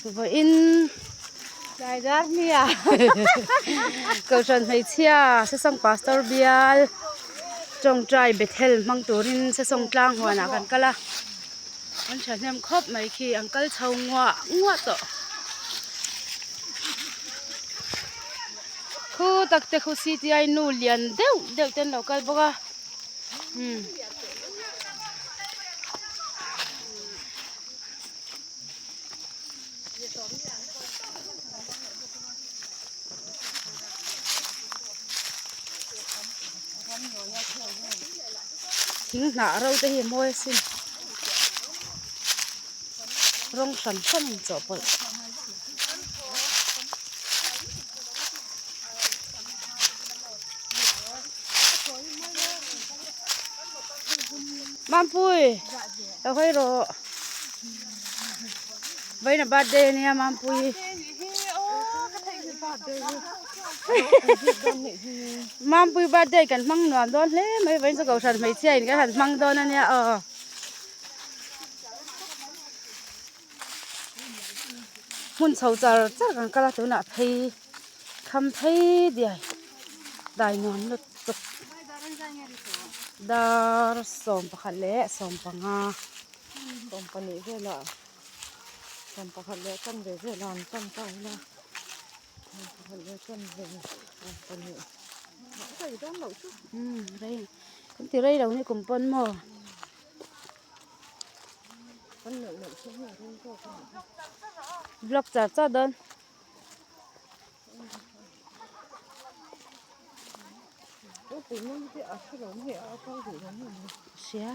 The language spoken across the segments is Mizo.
Vawiin Kohhran hmeichhia Sesawng Pastor bial tawngtai Bethel hmang turin Sesawng tlang huanah kan kal a, an thahnem khawp mai khi an kal chho nguah nguah tawh. Khu tak te khu CTI nu lian deuh deuh te an lo kal bawk a umm. Thing hnah ro te hi a mawi asin rawng hran hran a inchawhpawlh. Mampui ka hawi rawh vawiin a birthday ania Mampui Mampui birthday kan hmang nuam dawn hle mai vawiin chu kohhran hmeichhia in kan han hmang dawn ania aw. Hmun chho char char kan kal a tunah phei kham phei diai dai nuam lutuk dar 11 leh 15 12 velah 11 leh chanve velah an tan ta ila 11 leh chanve 12 rei dawn loh chu umm rei kan ti rei lo ni kum pawn maw. Vlog char char dawn. Hria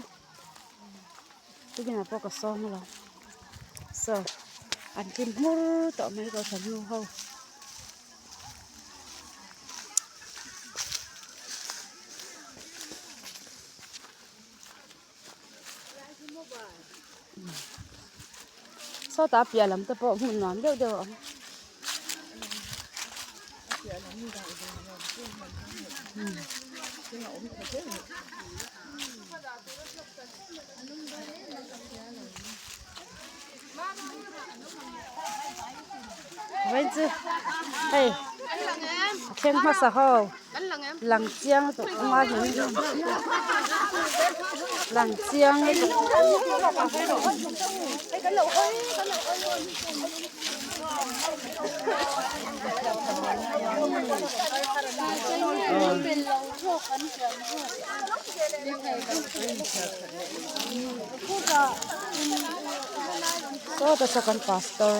tukin ah pawh ka sawm alawm saw an hlim hmur tawh mai ka hmu ho. Sawtah piah lam te pawh hmun nuam deuh deuh a awm. Vawiin chu hei a thleng hmasa ho. Lang chiang lutuk a ngai hle lang chiang lutuk. Sawta saw kan pastor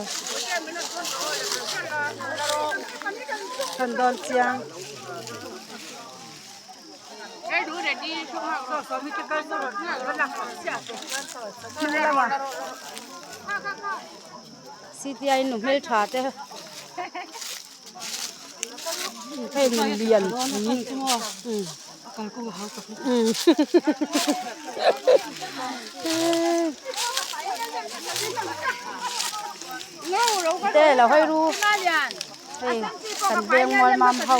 kan dawn chiang. CTI nu hmeltha te hei nun lian te lo hawi ru. Hei kan veng mual mam ho.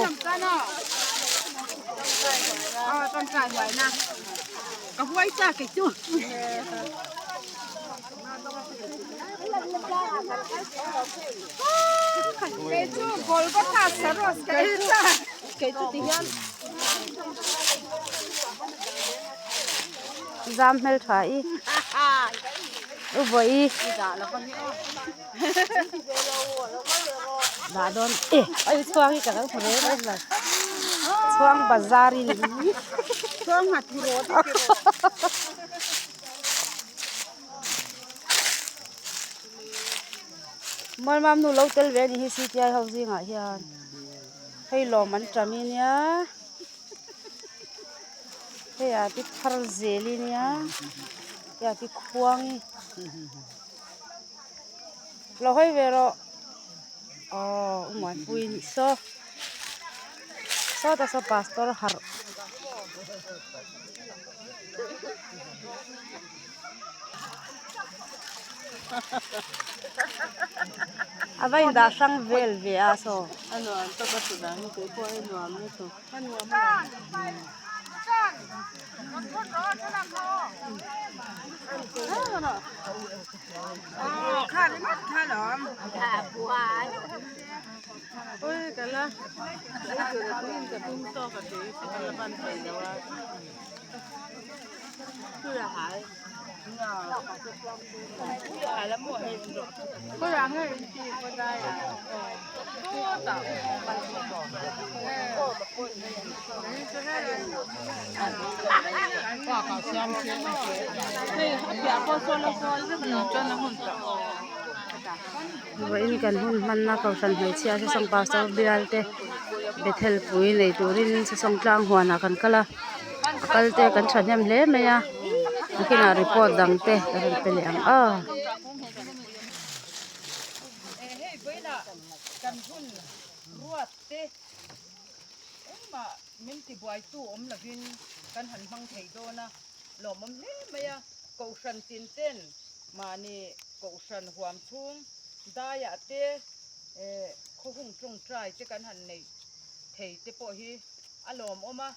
Zam hmel tha i u vawi. Dah dawn e ai chhuang hi ka lo hmu reng reng lo chhuang bazar in chhuang nghat hu rawh Mualmam nu lo tel ve a nih hi CTI ho zingah hian hei lawm an tam i nia hei ah te thar zel i nia hei ah te khuang i. Lo hawi ve rawh aw u Muanpui nih saw sawtah saw pastor harh a va indah hrang vel ve a saw. Vawiin kan hun hmanna kohhran hmeichhia sesawng pastor bial te bethel pui nei turin sesawng tlang huanah kan kal a a kal te kan thahnem hle mai a nakinah report dang te ka rawn pe leh ang aw. Engmah min tibuaitu awm lovin kan han hmang thei dawn a, lawmawm hle mai a, Kohhran tin ten mahni Kohhran huam chhung daiah te khawhung tawngtai te kan han nei thei te pawh hi a lawmawm a,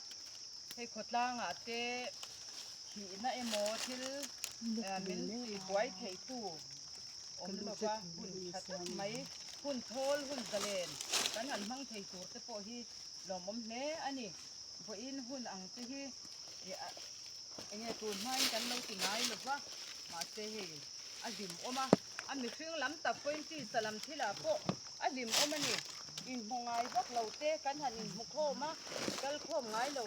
hei khawtlangah te thihna emaw thil min tibuai theitu awm lova hun tha tak mai, hun thawl, hun zalen kan han hmang thei tur te pawh hi lawmawm hle a ni. Vawiin hun ang te hi enge tun hmain kan lo ti ngai lova, mahse hei a hlimawm a, a mihring lam tak pawhin tisa lam thilah pawh a hlimawm a ni. Inhmu ngai vak lo te kan han inhmu khawm a, kal khawm ngai lo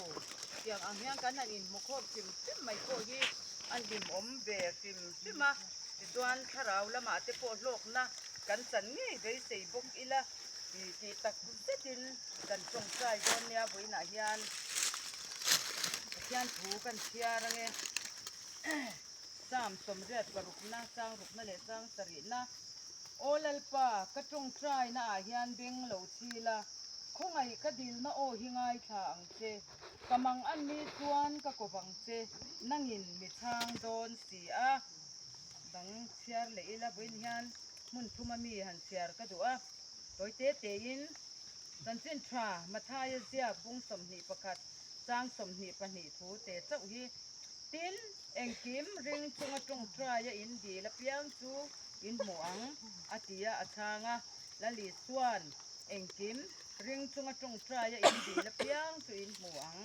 tiang ang hian kan han inhmu khawm hrim hrim mai pawh hi a hlimawm ve hrim hrim a. Tichuan thlarau lamah te pawh hlawkna kan chan ngei beisei bawk ila tih tak zetin kan tawngtai dawn nia vawiinah hian Pathian thu kan chhiar ange. Psalm sawmriat parukna, chang rukna leh chang sarihna, Aw Lalpa, ka tawngtaina ah hian beng lo chhil a, khawngaih ka dilna aw hi ngaithla ang che, ka mang an ni chuan ka ko vang che, nangin mi chhang dawn si a. Dang chhiar leh ila vawiin hian hmun thuma mi han chhiar ka duh a, tawi te tein chanchin tha Mathaia ziak bung 21 chang 22 thu te chauh hi tin engkim ring chunga tawngtaia in dil apiang chu in hmu ang a ti a, a chhang a, Lali chuan engkim ring chunga tawngtaia in dil apiang chu in hmu ang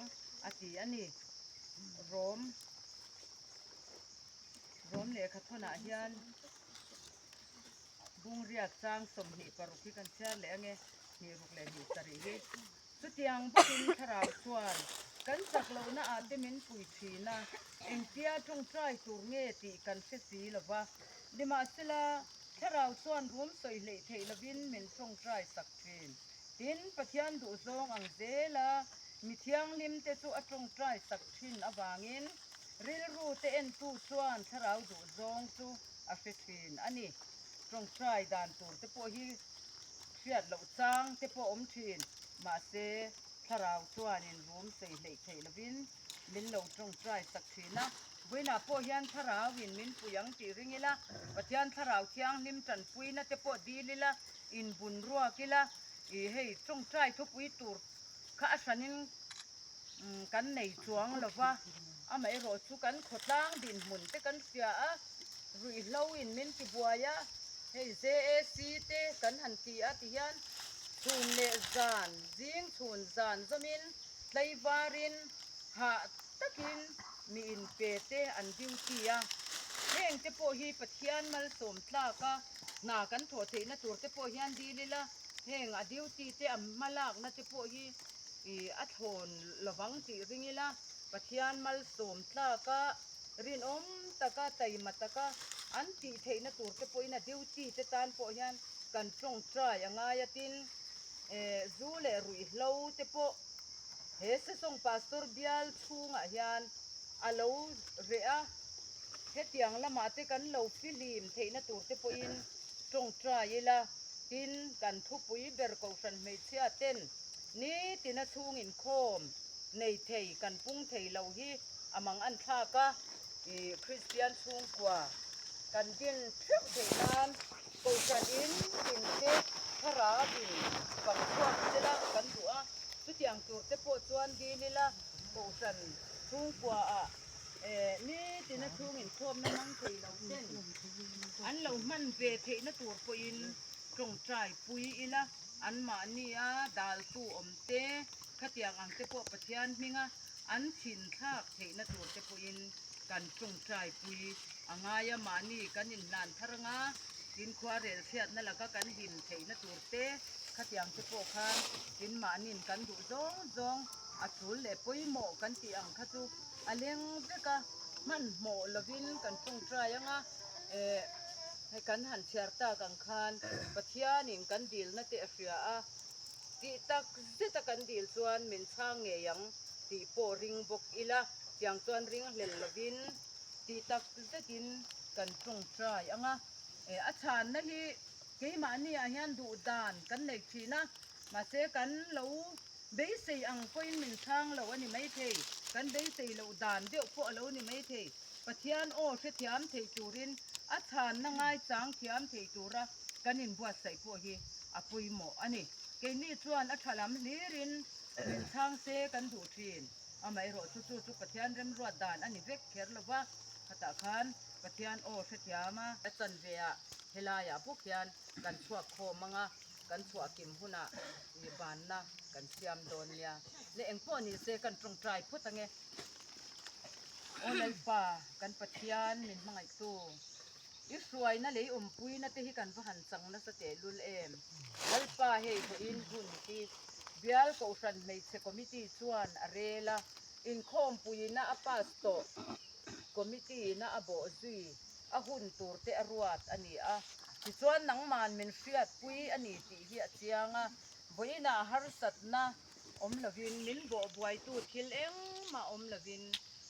a ti a ni. Rom. Rom lehkha thawnah hian bungriat chang 26 hi kan chhiar leh ange, hnih ruk leh hnih sarih hi. Chutiang bawkin thlarau chuan kan chak lohna ah te min pui thin a, engtia tawngtai tur nge tih kan hre si lo va. Nimahsela, thlarau chuan rum sawi hleih theih lovin min tawngtai sak thin. Tin, Pathian duhzawng ang zela mi thianghlim te chu a tawngtai sak thin avangin, Rilru te entu chuan thlarau duh zawng chu a hre thin a ni. Tawngtai dan tur te pawh hi hriat loh chang te pawh awm thin. Mahse, thlarau chuanin rum sei hleih theih lovin min lo tawngtai sak thin a. Vawiinah pawh hian thlarauin min pui ang tih ring ila, Pathian thlarau thianghlim tanpuina te pawh dil ila, inbun ruak ila, ih hei tawngtai thupui tur kha a hranin kan nei chuang lo va, amaherawh chu kan khawtlang dinhmun te kan hria a, ruihhlo in min ti buai a, hei JAC te kan han ti a ti hian chhun leh zan, zing chhun zan zawmin tlaivarin hah takin mi inpe te an duty a, heng te pawh hi Pathian malsawm tlak a hna kan thawh theihna tur te pawh hian dil ila, heng a duty te a hmalakna te pawh hi I a thlawn lovang tih ring ila, Pathian malsawm tlaka rinawm taka taima taka an tih theihna tur te pawhin a duty te tan pawh hian kan tawngtai a ngai a tin, zu leh ruihhlo te pawh he Sesawng Pastor bial chhungah hian a lo reh a, hetiang lamah te kan lo fihlim theihna tur te pawhin tawngtai ila tin kan thupui ber Kohhran hmeichhia ten Nitina chhung inkhawm nei thei kan pung thei lo hi a mang an thlak a, i Kristian chhungkua kan din theuh theih nan Kohhran in tin te thlarau in fang chhuak sela kan duh a, chutiang tur te pawh chuan dil ila Kohhran chhungkua ah e. Nitina chhung inkhawmna hmang thei lo ten an lo hman ve theihna tur pawhin tawngtai pui ila, anmahnia daltu awm te, khatiang ang te pawh Pathian hminga an thin thlak theihna tur te pawhin kan tawngtai pui a ngai a, mahni kan inhlan thar anga tin khuarel chhiatna laka kan him theihna tur te, khatiang te pawh khan tin mahniin kan duh zawng zawng a tul leh pawimawh kan tih ang kha chu a leng vek a, hmanhmawh lovin kan tawngtai anga eh hei kan han chhiar tak ang khan Pathianin kan dilna te a hria a, tih tak zeta kan dil chuan min chhang ngei ang tih pawh ring bawk ila, tiang chuan ring hlel lovin tih tak zetin kan tawngtai anga eh a chhanna hi keimahni ah hian duh dan kan nei thin a, mahse kan lo Beisei ang pawhin min chhang lo a ni maithei, kan beisei loh dan deuh pawh a lo ni maithei. Pathian aw hrethiam thei turin a chhanna ngaichang thiam thei tura kan inbuatsaih pawh hi a pawimawh a ni. Keini chuan a tha lam hlirin min chhang se kan duh thin. Amaherawh chu chu chu Pathian remruat dan a ni vek kher lo va, khatah khan Pathian aw hrethiam a. A chanve ah helaiah bawk hian kan chhuak khawm ang a. Kan chhuah kim hunah ih banna kan siam dawn nia. Le engpawh ni se kan tawngtai phawt ange. Aw Lalpa, kan Pathian min hmangaihtu, i hruaina lei awmpuina te hi kan va han chang nasa tehlul em. Lalpa hei vawiin hun hi Bial Kohhran Hmeichhe Committee chuan a rel a, inkhawmpuina a pass tawh Committee-na a bawh zui a hun tur te a ruat a ni a, tichuan nangman min hriatpui a ni tih hi a chiang a, vawiinah harsatna awm lovin min bawh buaitu thil engmah awm lovin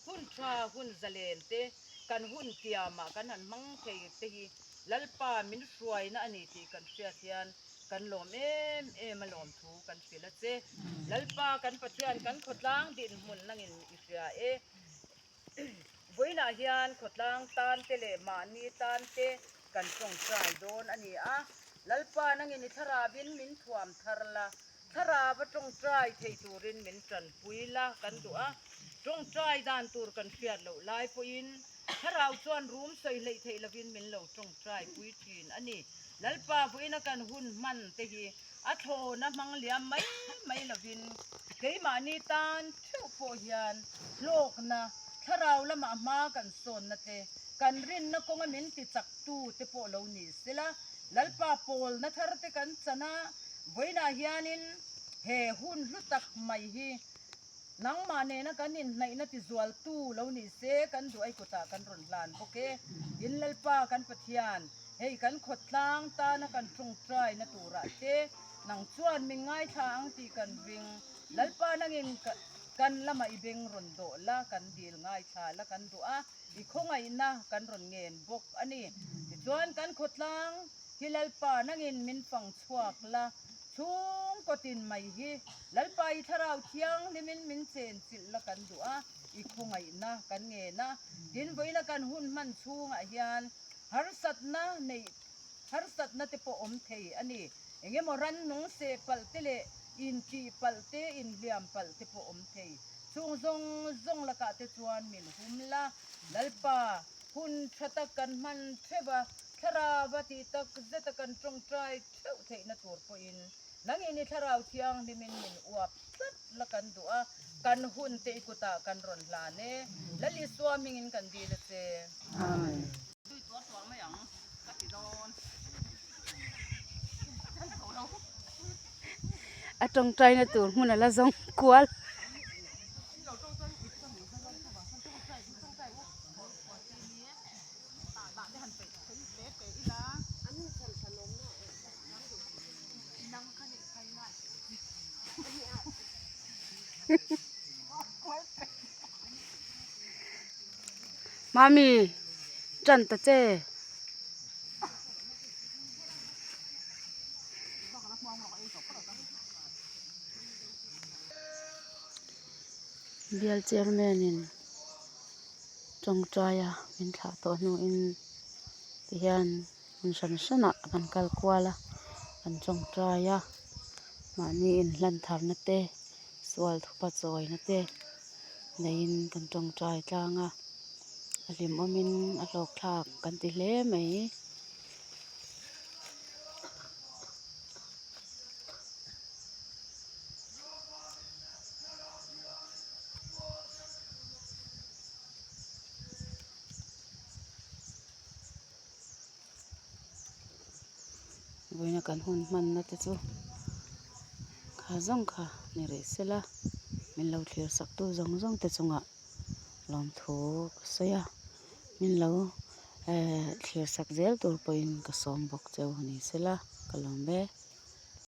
hun tha hun zalen te kan hun tiamah kan han hmang thei te hi Lalpa min hruaina a ni tih kan hriat hian kan lawm em em a lawmthu kan hrilh a che. Lalpa kan Pathian kan khawtlang dinhmun nangin i hria e. Vawiinah hian khawtlang tan te leh mahni tan te kan tawngtai dawn a ni a, Lalpa nangin i thlarauin min thuam thar la, thlarau a tawngtai thei turin min tanpui la kan duh a, tawngtai dan tur kan hriat loh lai pawhin thlarau chuan rum sawi hleih theih lovin min lo tawngtai pui thin a ni. Lalpa vawiina kan hun hman te hi A thlawna hmang liam mai mai lovin keimahni tan theuh pawh hian hlawkna, thlarau lamah hma kan sawnna te, kan rinna kawnga min ti chaktu te pawh lo ni sela, Lalpa pawlna thar te kan chan a, vawiinah hianin he hun hlu tak mai hi nangmah nena kan inhnaihna tizualtu lo ni se kan duh ai kutah kan rawn hlan bawk e. Tin Lalpa kan Pathian. Hei kan khawtlang tana kan tawngtaina turah te nang chuan min ngaithla ang tih kan ring. Lalpa nangin kan lamah i beng rawn dawh la, kan dil ngaithla la kan duh a, i khawngaihna kan rawn ngen bawk a ni. Tichuan kan khawtlang hi Lalpa nangin min fang chhuak la, chhungkaw tin mai hi Lalpa i thlarau thianghlimin min chenchilh la kan duh a, i khawngaihna kan ngen a. Tin vawiina kan hun hman chhungah hian Harsatna neih harsatna te pawh awm thei a ni. Eng emaw rannung seh palh te leh intih palh te, inhliam palh te pawh awm thei. Chung zawng zawng lakah te chuan min hum la, Lalpa, hun tha tak kan hman theuh a, thlarau tih tak zeta kan tawngtai theuh theihna tur pawhin nangin i thlarau thianghlimin min uap tlat la kan duh a, kan hun te i kutah kan rawn hlan e. Lal Isua hmingin kan dil a che. Amen. A tawngtaina tur hmun a la zawng kual. Mami tan ta che. Bial chairman in tawngtai a min thlah tawh hnuin tihian hmun hran hranah kan kal kual a kan tawngtai a mahni inhlan tharna te sual thupa chawina te neiin kan tawngtai tlang a. A hlimawmin a hlawk thlak kan ti hle mai. Vawiina kan hun hmanna te chu kha zawng kha ni rih sela min lo thlir sak tu zawng zawng te chungah lawmthu ka sawi a min lo ehh thlir sak zel tur pawhin ka sawm bawk cheu ni sela ka lawm ve.